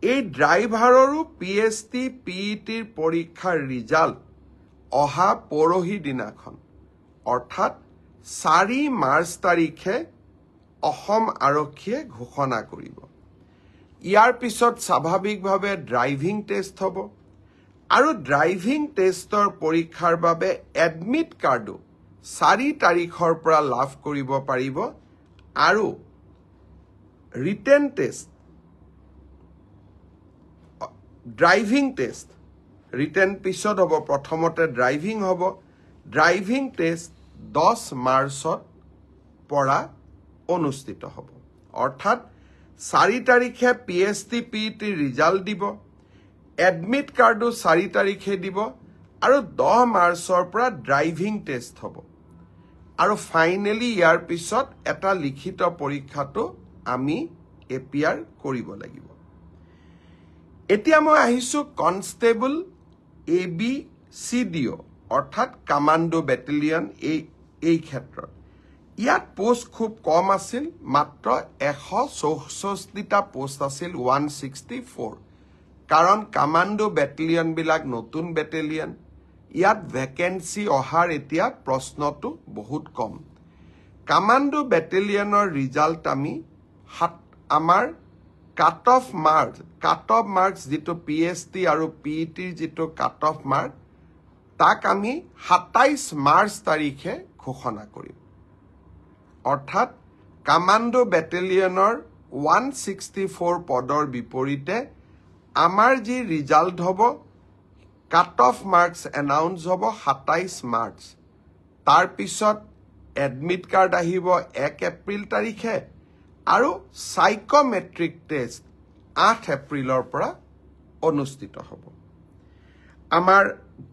এই ড্ৰাইভাৰৰো P S T, P E টিৰ পৰীক্ষাৰ ৰিজাল্ট অহা পৰহি দিনাখন, অৰ্থাৎ 4 মাৰ্চ তাৰিখে অসম আৰক্ষীয়ে ঘোষণা কৰিব। ইয়াৰ পিছত স্বাভাৱিকভাৱে ড্ৰাইভিং টেষ্ট হ'ব আৰু ড্ৰাইভিং টেষ্টৰ পৰীক্ষাৰ বাবে এডমিট কাৰ্ডো 4 তাৰিখৰ পৰা লাভ কৰিব পাৰিব আৰু written test, driving test, written পিছত হ'ব, প্ৰথমতে ড্ৰাইভিং হ'ব। ড্ৰাইভিং টেষ্ট 10 মাৰ্চত পৰা অনুষ্ঠিত হ'ব। অৰ্থাৎ 4 তাৰিখে P S T, P E টিৰ ৰিজাল্ট দিব, এডমিট কাৰ্ডো 4 তাৰিখে দিব আৰু 10 মাৰ্চৰ পৰা ড্ৰাইভিং টেষ্ট হ'ব আৰু ফাইনেলি ইয়াৰ পিছত এটা লিখিত পৰীক্ষাটো আমি এপিয়াৰ কৰিব লাগিব। এতিয়া মই আহিছোঁ constable A B, C D O, অৰ্থাৎ কামাণ্ডো বেটেলিয়ন। এই ক্ষেত্ৰত ইয়াত পোষ্ট খুব কম আছিল, মাত্ৰ 164টা পোষ্ট আছিল, 164। কাৰণ কামাণ্ডো বেটেলিয়নবিলাক নতুন বেটেলিয়ন, ইয়াত ভেকেঞ্চি অহাৰ এতিয়া প্ৰশ্নটো বহুত কম। কামাণ্ডো বেটেলিয়নৰ ৰিজাল্ট আমি আমাৰ cut off marks, যিটো পি এছ টি আৰু পি ই টিৰ যিটো কাট অফ মাৰ্ক, তাক আমি 27 মাৰ্চ তাৰিখে ঘোষণা কৰিম। অৰ্থাৎ কামাণ্ডো বেটেলিয়নৰ 164 পদৰ বিপৰীতে আমাৰ যি ৰিজাল্ট হ'ব, কাট অফ মাৰ্কছ এনাউন্স হ'ব 27 মাৰ্চ, তাৰপিছত এডমিট কাৰ্ড আহিব 1 এপ্ৰিল তাৰিখে আৰু চাইকমেট্ৰিক টেষ্ট 8 এপ্ৰিলৰ পৰা অনুষ্ঠিত হ'ব। আমাৰ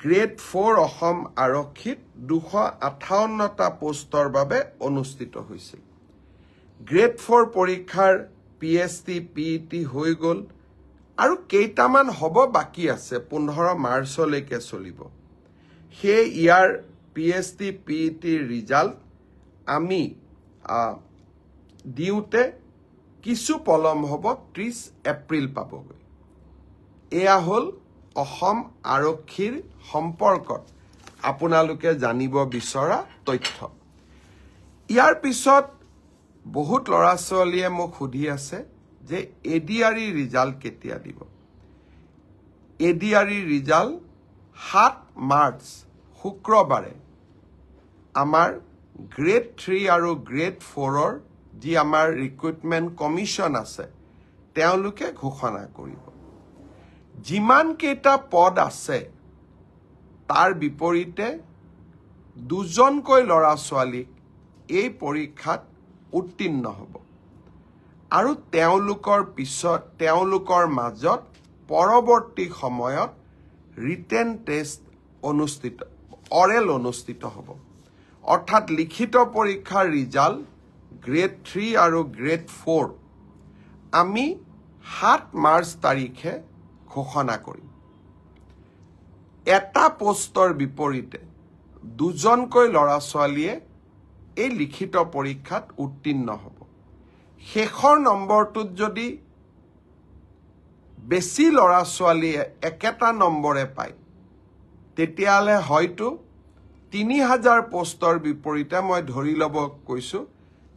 গ্ৰেড ফ'ৰ অসম আৰক্ষীত 258টা পোষ্টৰ বাবে অনুষ্ঠিত হৈছিল। গ্ৰেড ফ'ৰ পৰীক্ষাৰ P S T, P E T হৈ গ'ল আৰু কেইটামান হ'ব বাকী আছে, 15 মাৰ্চলৈকে চলিব। সেয়ে ইয়াৰ P S T, P E টিৰ ৰিজাল্ট আমি দিওঁতে কিছু পলম হ'ব, 30 এপ্ৰিল পাবগৈ। এয়া হ'ল অসম আৰক্ষীৰ সম্পৰ্কত আপোনালোকে জানিব বিচৰা তথ্য। ইয়াৰ পিছত বহুত ল'ৰা ছোৱালীয়ে মোক সুধি আছে যে এডিআৰই ৰিজাল্ট কেতিয়া দিব। এডিআৰই ৰিজাল্ট 7 মাৰ্চ শুক্ৰবাৰে আমাৰ গ্ৰেড 3 আৰু গ্ৰেড 4ৰ যি আমাৰ ৰিক্ৰুটমেণ্ট কমিশ্যন আছে তেওঁলোকে ঘোষণা কৰিব। যিমানকেইটা পদ আছে তাৰ বিপৰীতে দুজনকৈ ল'ৰা ছোৱালীক এই পৰীক্ষাত উত্তীৰ্ণ হ'ব আৰু তেওঁলোকৰ পিছত তেওঁলোকৰ মাজত পৰৱৰ্তী সময়ত ৰিটেন টেষ্ট অনুষ্ঠিত, অৰেল অনুষ্ঠিত হ'ব। অৰ্থাৎ লিখিত পৰীক্ষাৰ ৰিজাল্ট গ্ৰেড 3 আৰু গ্ৰেড 4 আমি 7 মাৰ্চ তাৰিখে ঘোষণা কৰিম। এটা পোষ্টৰ বিপৰীতে দুজনকৈ ল'ৰা ছোৱালীয়ে এই লিখিত পৰীক্ষাত উত্তীৰ্ণ হ'ব। শেষৰ নম্বৰটোত যদি বেছি ল'ৰা ছোৱালীয়ে একেটা নম্বৰে পায় তেতিয়াহ'লে হয়তো 3000 পোষ্টৰ বিপৰীতে মই ধৰি ল'ব কৈছোঁ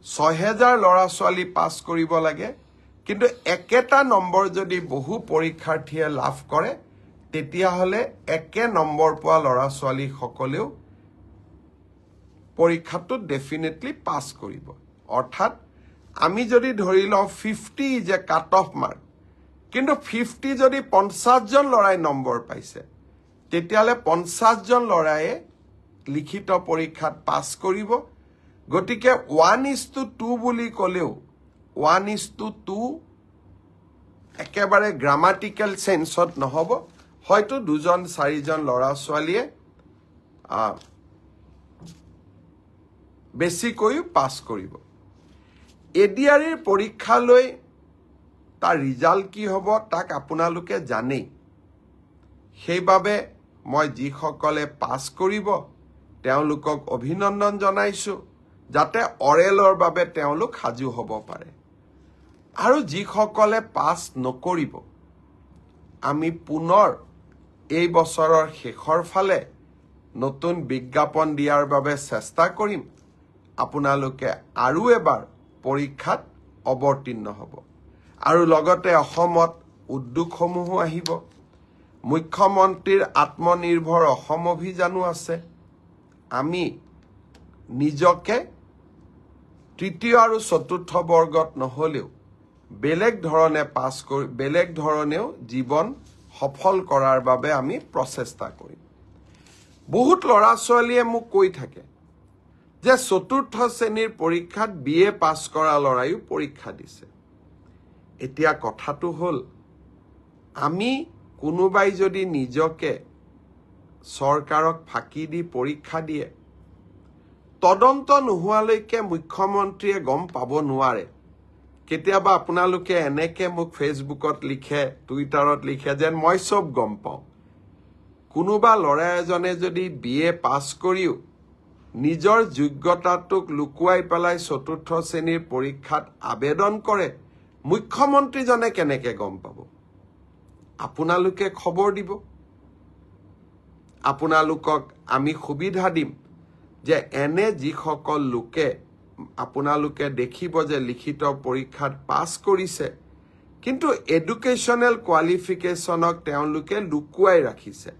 6000 ল'ৰা ছোৱালী পাছ কৰিব লাগে, কিন্তু একেটা নম্বৰ যদি বহু পৰীক্ষাৰ্থীয়ে লাভ কৰে তেতিয়াহ'লে একে নম্বৰ পোৱা ল'ৰা ছোৱালীসকলেও পৰীক্ষাটোত ডেফিনেটলি পাছ কৰিব। অৰ্থাৎ আমি যদি ধৰি লওঁ 50 is a cut off mark, কিন্তু 50 যদি 50 জন ল'ৰাই নম্বৰ পাইছে তেতিয়াহ'লে 50 জন ল'ৰায়ে লিখিত পৰীক্ষাত পাছ কৰিব। গতিকে 1:2 বুলি ক'লেও 1:2 একেবাৰে গ্ৰামাটিকেল চেন্সত নহ'ব, হয়তো দুজন চাৰিজন ল'ৰা ছোৱালীয়ে বেছিকৈও পাছ কৰিব। এডিআৰইৰ পৰীক্ষালৈ তাৰ ৰিজাল্ট কি হ'ব তাক আপোনালোকে জানেই, সেইবাবে মই যিসকলে পাছ কৰিব তেওঁলোকক অভিনন্দন জনাইছোঁ, যাতে অৰেলৰ বাবে তেওঁলোক সাজু হ'ব পাৰে। আৰু যিসকলে পাছ নকৰিব আমি পুনৰ এই বছৰৰ শেষৰ ফালে নতুন বিজ্ঞাপন দিয়াৰ বাবে চেষ্টা কৰিম, আপোনালোকে আৰু এবাৰ পৰীক্ষাত অৱতীৰ্ণ হ'ব। আৰু লগতে অসমত উদ্যোগসমূহো আহিব, মুখ্যমন্ত্ৰীৰ আত্মনিৰ্ভৰ অসম অভিযানো আছে। আমি নিজকে তৃতীয় আৰু চতুৰ্থ বৰ্গত নহ'লেও বেলেগ ধৰণে পাছ কৰি বেলেগ ধৰণেও জীৱন সফল কৰাৰ বাবে আমি প্ৰচেষ্টা কৰিম। বহুত ল'ৰা ছোৱালীয়ে মোক কৈ থাকে যে চতুৰ্থ শ্ৰেণীৰ পৰীক্ষাত বি এ পাছ কৰা ল'ৰায়ো পৰীক্ষা দিছে। এতিয়া কথাটো হ'ল, আমি কোনোবাই যদি নিজকে চৰকাৰক ফাঁকি দি পৰীক্ষা দিয়ে, তদন্ত নোহোৱালৈকে মুখ্যমন্ত্ৰীয়ে গম পাব নোৱাৰে। কেতিয়াবা আপোনালোকে এনেকে মোক ফেচবুকত লিখে, টুইটাৰত লিখে যেন মই চব গম পাওঁ। কোনোবা ল'ৰা এজনে যদি বি এ পাছ কৰিও নিজৰ যোগ্যতাটোক লুকুৱাই পেলাই চতুৰ্থ শ্ৰেণীৰ পৰীক্ষাত আবেদন কৰে, মুখ্যমন্ত্ৰীজনে কেনেকে গম পাব? আপোনালোকে খবৰ দিব, আপোনালোকক আমি সুবিধা দিম যে এনে যিসকল লোকে আপোনালোকে দেখিব যে লিখিত পৰীক্ষাত পাছ কৰিছে কিন্তু এডুকেশ্যনেল কোৱালিফিকেশ্যনক তেওঁলোকে লুকুৱাই ৰাখিছে,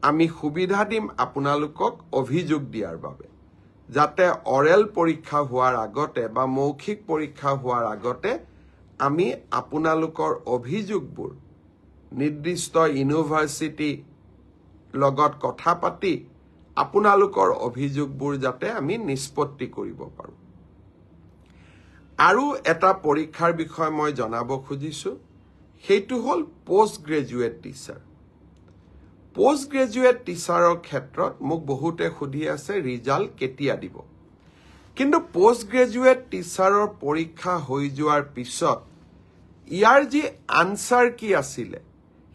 আমি সুবিধা দিম আপোনালোকক অভিযোগ দিয়াৰ বাবে, যাতে অৰেল পৰীক্ষা হোৱাৰ আগতে বা মৌখিক পৰীক্ষা হোৱাৰ আগতে আমি আপোনালোকৰ অভিযোগবোৰ নিৰ্দিষ্ট ইউনিভাৰ্চিটি লগত কথা পাতি আপোনালোকৰ অভিযোগবোৰ যাতে আমি নিষ্পত্তি কৰিব পাৰোঁ। আৰু এটা পৰীক্ষাৰ বিষয়ে মই জনাব খুজিছোঁ, সেইটো হ'ল post graduate teacher. Post graduate টিচাৰৰ ক্ষেত্ৰত মোক বহুতে সুধি আছে ৰিজাল্ট কেতিয়া দিব, কিন্তু পোষ্ট গ্ৰেজুৱেট টিচাৰৰ পৰীক্ষা হৈ যোৱাৰ পিছত ইয়াৰ যি আনচাৰ কি আছিলে,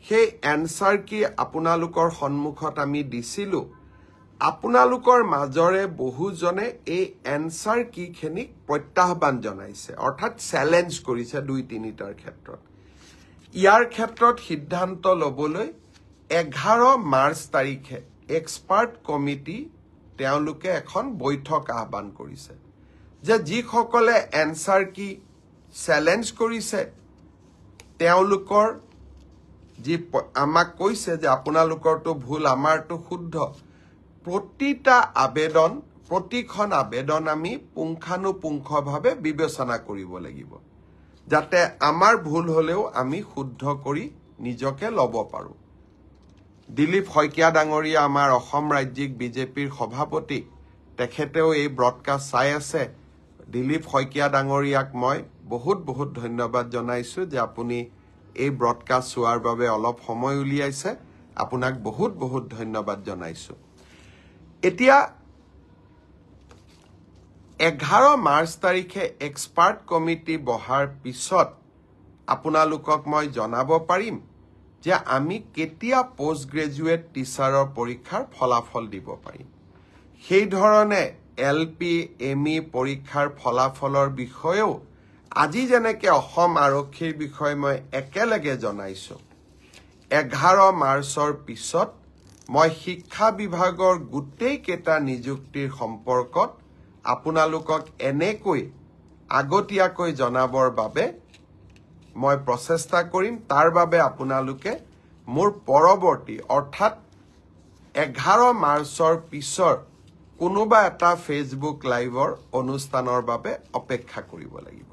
সেই এনচাৰ কি আপোনালোকৰ সন্মুখত আমি দিছিলোঁ। আপোনালোকৰ মাজৰে বহুজনে এই এনচাৰ কিখিনিক প্ৰত্যাহ্বান জনাইছে, অৰ্থাৎ চেলেঞ্জ কৰিছে দুই তিনিটাৰ ক্ষেত্ৰত। ইয়াৰ ক্ষেত্ৰত সিদ্ধান্ত ল'বলৈ 11 মাৰ্চ তাৰিখে এক্সপাৰ্ট কমিটি তেওঁলোকে এখন বৈঠক আহ্বান কৰিছে যে যিসকলে এনচাৰ কি চেলেঞ্জ কৰিছে তেওঁলোকৰ যি আমাক কৈছে যে আপোনালোকৰটো ভুল, আমাৰটো শুদ্ধ, প্ৰতিটা আবেদন, প্ৰতিখন আবেদন আমি পুংখানুপুংখভাৱে বিবেচনা কৰিব লাগিব, যাতে আমাৰ ভুল হ'লেও আমি শুদ্ধ কৰি নিজকে ল'ব পাৰোঁ। দিলীপ শইকীয়া ডাঙৰীয়া আমাৰ অসম ৰাজ্যিক বিজেপিৰ সভাপতি, তেখেতেও এই ব্ৰডকাষ্ট চাই আছে। দিলীপ শইকীয়া ডাঙৰীয়াক মই বহুত বহুত ধন্যবাদ জনাইছোঁ যে আপুনি এই ব্ৰডকাষ্ট চোৱাৰ বাবে অলপ সময় উলিয়াইছে। আপোনাক বহুত বহুত ধন্যবাদ জনাইছোঁ। এতিয়া 11 মাৰ্চ তাৰিখে এক্সপাৰ্ট কমিটি বহাৰ পিছত আপোনালোকক মই জনাব পাৰিম যে আমি কেতিয়া পষ্ট গ্ৰেজুৱেট টিচাৰৰ পৰীক্ষাৰ ফলাফল দিব পাৰিম। সেইধৰণে এল পি, এম ই পৰীক্ষাৰ ফলাফলৰ বিষয়েও আজি যেনেকৈ অসম আৰক্ষীৰ বিষয়ে মই একেলগে জনাইছোঁ, 11 মাৰ্চৰ পিছত মই শিক্ষা বিভাগৰ গোটেইকেইটা নিযুক্তিৰ সম্পৰ্কত আপোনালোকক এনেকৈ আগতীয়াকৈ জনাবৰ বাবে মই প্ৰচেষ্টা কৰিম। তাৰ বাবে আপোনালোকে মোৰ পৰৱৰ্তী অৰ্থাৎ 11 মাৰ্চৰ পিছৰ কোনোবা এটা ফেচবুক লাইভৰ অনুষ্ঠানৰ বাবে অপেক্ষা কৰিব লাগিব।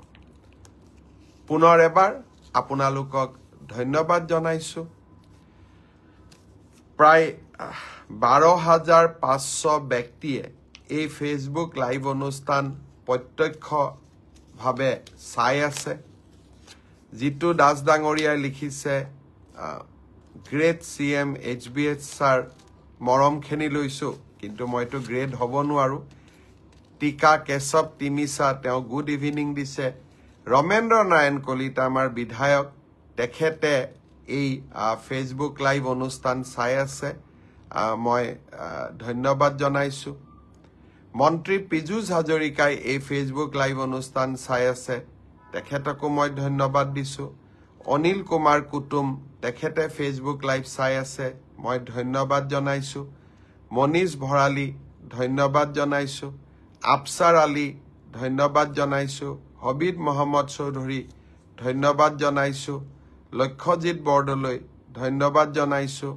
পুনৰ এবাৰ আপোনালোকক ধন্যবাদ জনাইছোঁ। প্ৰায় 12,500 ব্যক্তিয়ে এই ফেচবুক লাইভ অনুষ্ঠান প্ৰত্যক্ষভাৱে চাই আছে। জিতু দাস ডাঙৰীয়াই লিখিছে, great C M H B H sir, মৰমখিনি লৈছোঁ, কিন্তু মইতো গ্ৰেট হ'ব নোৱাৰোঁ। টিকা কেশৱ তিমিছা তেওঁ গুড ইভিনিং দিছে। ৰমেন্দ্ৰ নাৰায়ণ কলিতা আমাৰ বিধায়ক, তেখেতে এই ফেচবুক লাইভ অনুষ্ঠান চাই আছে, মই ধন্যবাদ জনাইছোঁ। মন্ত্ৰী পীযুষ হাজৰিকাই এই ফেচবুক লাইভ অনুষ্ঠান চাই আছে, তেখেতকো মই ধন্যবাদ দিছোঁ। অনিল কুমাৰ কুটুম তেখেতে ফেচবুক লাইভ চাই আছে, মই ধন্যবাদ জনাইছোঁ। মনীষ ভৰালী ধন্যবাদ জনাইছোঁ। আফছাৰ আলী ধন্যবাদ জনাইছোঁ। হবিদ মহম্মদ চৌধুৰী ধন্যবাদ জনাইছোঁ। লক্ষ্যজিৎ বৰদলৈ ধন্যবাদ জনাইছোঁ।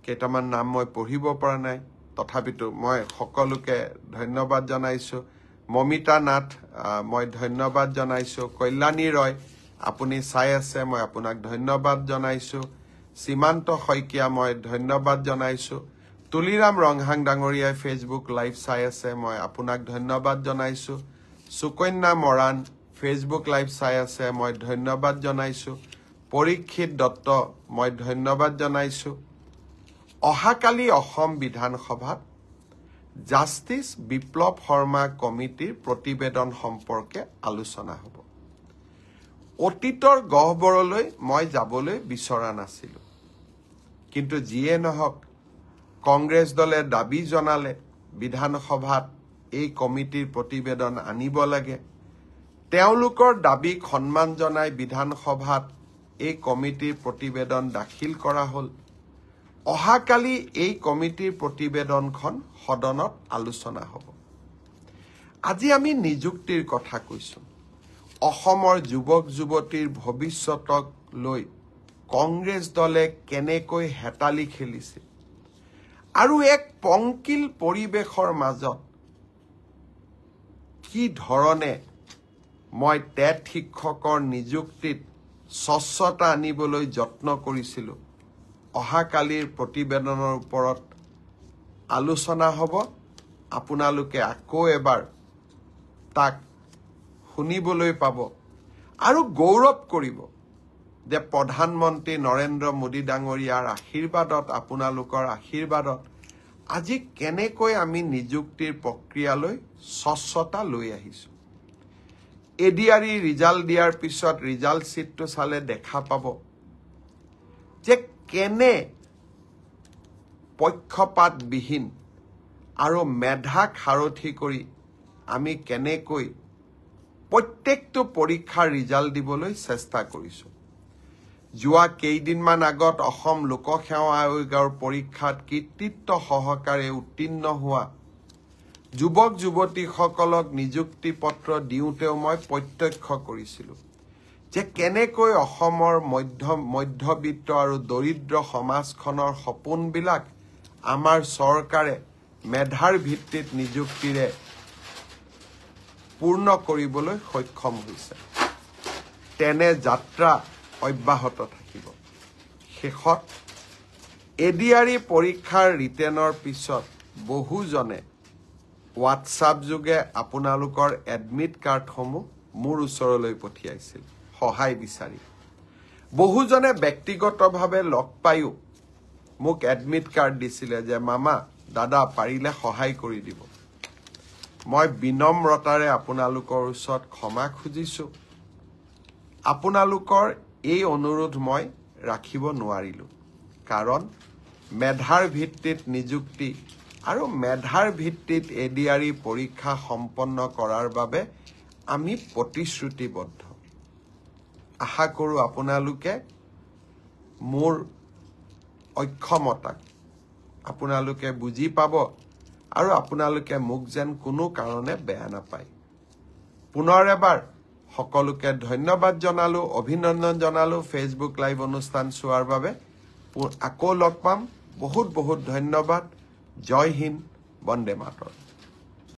কেইটামান নাম মই পঢ়িব পৰা নাই, তথাপিতো মই সকলোকে ধন্যবাদ জনাইছোঁ। মমিতা নাথ মই ধন্যবাদ জনাইছোঁ। কল্যাণী ৰয় আপুনি চাই আছে, মই আপোনাক ধন্যবাদ জনাইছোঁ। সীমান্ত শইকীয়া মই ধন্যবাদ জনাইছোঁ। তুলিৰাম ৰংহাং ডাঙৰীয়াই ফেচবুক লাইভ চাই আছে, মই আপোনাক ধন্যবাদ জনাইছোঁ। সুকন্যা মৰাণ ফেচবুক লাইভ চাই আছে, মই ধন্যবাদ জনাইছোঁ। পৰীক্ষিত দত্ত মই ধন্যবাদ জনাইছোঁ। অহাকালি অসম বিধানসভাত জাষ্টিছ বিপ্লৱ শৰ্মা কমিটিৰ প্ৰতিবেদন সম্পৰ্কে আলোচনা হ'ব। অতীতৰ গহ্বৰলৈ মই যাবলৈ বিচৰা নাছিলোঁ, কিন্তু যিয়ে নহওক কংগ্ৰেছ দলে দাবী জনালে বিধানসভাত এই কমিটিৰ প্ৰতিবেদন আনিব লাগে। তেওঁলোকৰ দাবীক সন্মান জনাই বিধানসভাত এই কমিটিৰ প্ৰতিবেদন দাখিল কৰা হ'ল। অহাকালি এই কমিটিৰ প্ৰতিবেদনখন সদনত আলোচনা হ'ব। আজি আমি নিযুক্তিৰ কথা কৈছোঁ। অসমৰ যুৱক যুৱতীৰ ভৱিষ্যতক লৈ কংগ্ৰেছ দলে কেনেকৈ হেতালি খেলিছিল আৰু এক পংকিল পৰিৱেশৰ মাজত কি ধৰণে মই টেট শিক্ষকৰ নিযুক্তিত স্বচ্ছতা আনিবলৈ যত্ন কৰিছিলোঁ, অহাকালিৰ প্ৰতিবেদনৰ ওপৰত আলোচনা হ'ব। আপোনালোকে আকৌ এবাৰ তাক শুনিবলৈ পাব আৰু গৌৰৱ কৰিব যে প্ৰধানমন্ত্ৰী নৰেন্দ্ৰ মোদী ডাঙৰীয়াৰ আশীৰ্বাদত, আপোনালোকৰ আশীৰ্বাদত আজি কেনেকৈ আমি নিযুক্তিৰ প্ৰক্ৰিয়ালৈ স্বচ্ছতা লৈ আহিছোঁ। এডিআৰই ৰিজাল্ট দিয়াৰ পিছত ৰিজাল্ট শ্বীটটো চালে দেখা পাব যে কেনে পক্ষপাতবিহীন আৰু মেধাক সাৰথি কৰি আমি কেনেকৈ প্ৰত্যেকটো পৰীক্ষাৰ ৰিজাল্ট দিবলৈ চেষ্টা কৰিছোঁ। যোৱা কেইদিনমান আগত অসম লোকসেৱা আয়োগৰ পৰীক্ষাত কৃতিত্ব সহকাৰে উত্তীৰ্ণ হোৱা যুৱক যুৱতীসকলক নিযুক্তি পত্ৰ দিওঁতেও মই প্ৰত্যক্ষ কৰিছিলোঁ যে কেনেকৈ অসমৰ মধ্যবিত্ত আৰু দৰিদ্ৰ সমাজখনৰ সপোনবিলাক আমাৰ চৰকাৰে মেধাৰ ভিত্তিত নিযুক্তিৰে পূৰ্ণ কৰিবলৈ সক্ষম হৈছে। তেনে যাত্ৰা অব্যাহত থাকিব। শেষত এডিআৰই পৰীক্ষাৰ ৰিটেনৰ পিছত বহুজনে হোৱাটছআপ যোগে আপোনালোকৰ এডমিট কাৰ্ডসমূহ মোৰ ওচৰলৈ পঠিয়াইছিল সহায় বিচাৰি। বহুজনে ব্যক্তিগতভাৱে লগ পায়ো মোক এডমিট কাৰ্ড দিছিলে যে মামা, দাদা, পাৰিলে সহায় কৰি দিব। মই বিনম্ৰতাৰে আপোনালোকৰ ওচৰত ক্ষমা খুজিছোঁ, আপোনালোকৰ এই অনুৰোধ মই ৰাখিব নোৱাৰিলোঁ। কাৰণ মেধাৰ ভিত্তিত নিযুক্তি আৰু মেধাৰ ভিত্তিত এডিআৰই পৰীক্ষা সম্পন্ন কৰাৰ বাবে আমি প্ৰতিশ্ৰুতিবদ্ধ। আশা কৰোঁ আপোনালোকে মোৰ অক্ষমতাক আপোনালোকে বুজি পাব আৰু আপোনালোকে মোক যেন কোনো কাৰণে বেয়া নাপায়। পুনৰ এবাৰ সকলোকে ধন্যবাদ জনালোঁ, অভিনন্দন জনালোঁ ফেচবুক লাইভ অনুষ্ঠান চোৱাৰ বাবে। আকৌ লগ পাম। বহুত বহুত ধন্যবাদ। জয় হিন্দ, বন্দে মাতৰম।